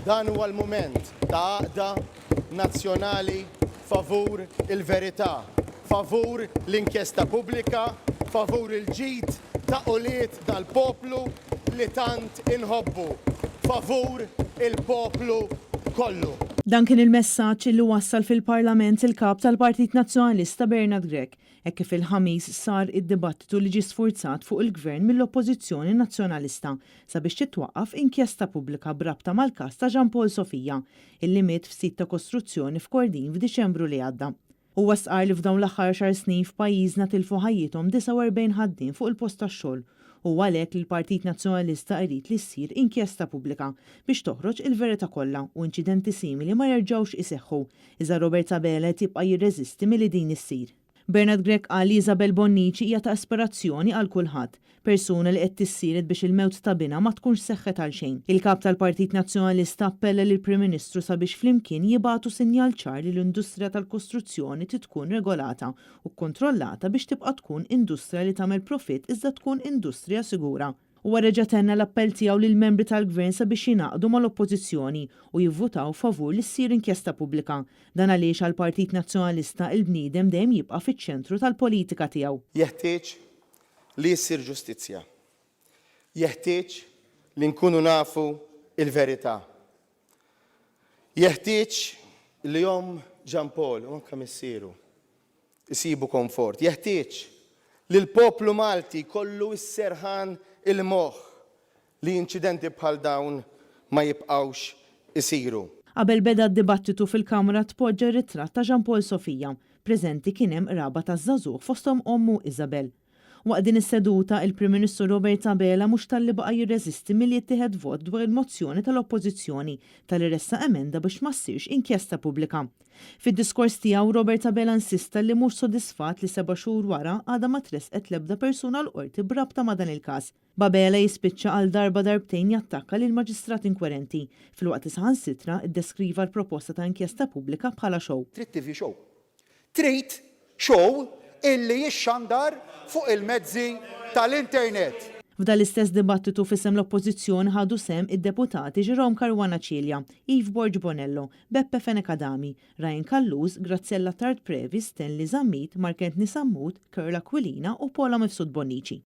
Dan huwa l-mument ta' għaqda nazzjonali favur il-verità, favur l-inkjesta pubblika, favur il-ġid ta' ulied dal-poplu li tant inħobbu, favur il-poplu kollu. Dan kien il-messaġġ li wassal fil-Parlament il-Kap tal-Partit Nazzjonalista Bernard Grech, hekk kif il-Ħamis sar id-dibattitu li ġie sfurzat fuq il-Gvern mill-Oppożizzjoni Nazzjonalista sabiex titwaqqaf inkjesta pubblika b'rabta mal-każ ta' Jean Paul Sofia, illi miet f'sit ta' kostruzzjoni f'Kordin f'Diċembru li għadda. Huwa stqarr li f'dawn l-aħħar għaxar snin f'pajjiżna tilfu ħajjithom 49 ħaddiem fuq il-post tax-xogħol u għalhekk li l-Partit Nazzjonalista irid li ssir inkjesta pubblika biex toħroġ il-verità kollha u inċidenti simili ma jerġgħux iseħħu. Iżda Robert Abela qed jibqa' jirreżisti milli din issir. Bernard Grech qal li Isabelle Bonnici hija ta' ispirazzjoni għal kulħadd, persuna li qed tissielet biex il-mewt ta' binha ma tkunx seħħet għalxejn. Il-Kap tal-Partit Nazzjonalista appella lill-Prim Ministru sabiex flimkien jibagħtu sinjal ċar li l-industrija tal-kostruzzjoni trid tkun regolata u kkontrollata biex tibqa' tkun industrija li tagħmel profitt iżda tkun industrija sigura. Huwa reġa' tenna l-appell tiegħu lill-membri tal-Gvern sabiex jingħaqdu mal-Oppożizzjoni u jivvutaw favur li ssir inkjesta pubblika. Dan għaliex għall-Partit Nazzjonalista il-bniedem dejjem jibqa' fiċ-ċentru tal-politika tiegħu. Jeħtieġ li ssir ġustizzja. Jeħtieġ li nkunu nafu l-verità. Jeħtieġ li omm Jean Paul u anke missieru jsibu komfort. Jeħtieġ li l-poplu Malti jkollu s-serħan il-moħħ li inċidenti bħal dawn ma jibqgħux isiru. Qabel beda d-dibattitu fil-Kamra tpoġġa ritratt ta' Jean Paul Sofia. Preżenti kien hemm qraba taż-żagħżugħ fosthom ommu Isabel. Waqt din is-seduta, il-Prim Ministru Robert Abela mhux talli baqa' jirreżisti milli jittieħed vot dwar il-mozzjoni tal-Oppożizzjoni talli ressaq emenda biex ma ssirx inkjesta pubblika. Fid-diskors tiegħu, Robert Abela insista li mhux sodisfatt li seba' xhur wara għadha ma tressqet l-ebda persuna l-Qorti b'rabta ma' dan il-każ. B'Abela jispiċċa għal darba darbtejn jattakka lill-Maġistrat inkwerenti, filwaqt li saħansitra ddeskriva l-proposta ta' inkjesta pubblika bħala show. Trid TV show. Trid show illi jixxandar fuq il-mezzi tal-internet. F'dan l-istess dibattitu f'isem l-Oppożizzjoni ħadu sehem id-Deputati Jerome Caruana Cilia, Eve Borg Bonello, Beppe Fenech Adami, Ryan Callus, Graziella Attard Previ, Stanley Zammit, Mark Anthony Sammut, Curl Aquilina u Paula Mifsud Bonnici.